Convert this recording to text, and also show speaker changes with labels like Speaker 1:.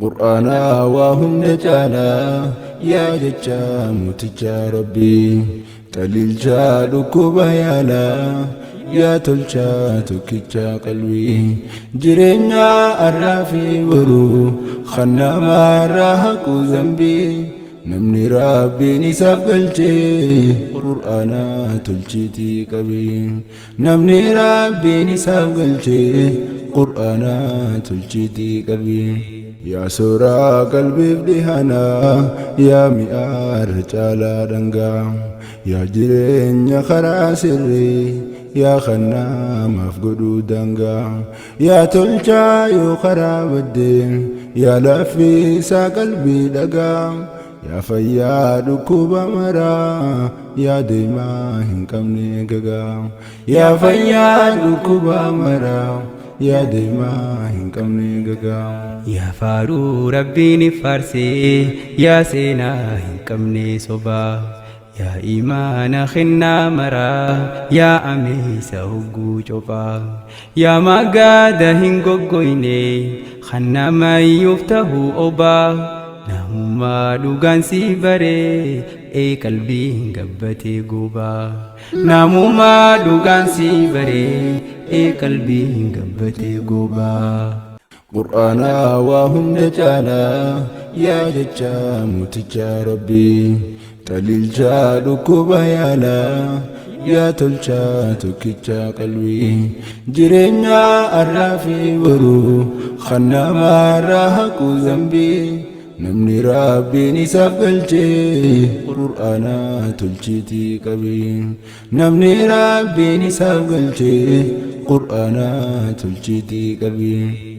Speaker 1: Qur'aanaa waa hunda caalaa yaa jecha mootichaa Rabbii xaliilchaa dhukkuba yaalaa yaa tolchaa tokkichaa qalbii jireenyaa arraa fi boruu kan namaarraa haqu zambii namni Rabbiin isaaf galchee Qur'aanaa tolchiitii qabii namni Rabbiin isaaf galchee Qur'aanaa tolchiitii qabii. Yaa sooraa qalbiif dhihanaa yaa mi'aarra caalaa dhangaa yaa jireenya karaa sirrii yaa kan namaaf godhuu daangaa yaa tolchaa yoo karaa baddee yaa laaffisaa qalbii dhagaa yaa fayyaa dhukkuba maraa yaa deemaa hin qabne gagaa yaa fayyaa dhukkuba maraa yaa deemaa hin qabne gagaa.
Speaker 2: Yaa faaruu Rabbiin faarsee yaa seenaa hin qabne sobaa yaa imaana kennaa maraa yaa ameessa hogguu cophaa yaa magaada hin goggoyne kan namayyuuf tahuu obaa namummaa dhugaan si baree ee qalbiin gabbatee gobaa namummaa dhugaan si baree ee qalbiin gabbatee gobaa.
Speaker 1: Qur'aanaa waa hunda caalaa yaa jecha mootichaa Rabbii xaliilchaa dhukkuba yaalaa yaa tolchaa tokkichaa qalbii jireenyaa arraa fi boruu kan namaarraa haqu zambii namni Rabbiin isaaf galchee Qur'aanaa tolchiitii qabii namni Rabbiin isaaf galchee Qur'aanaa tolchiitii qabii.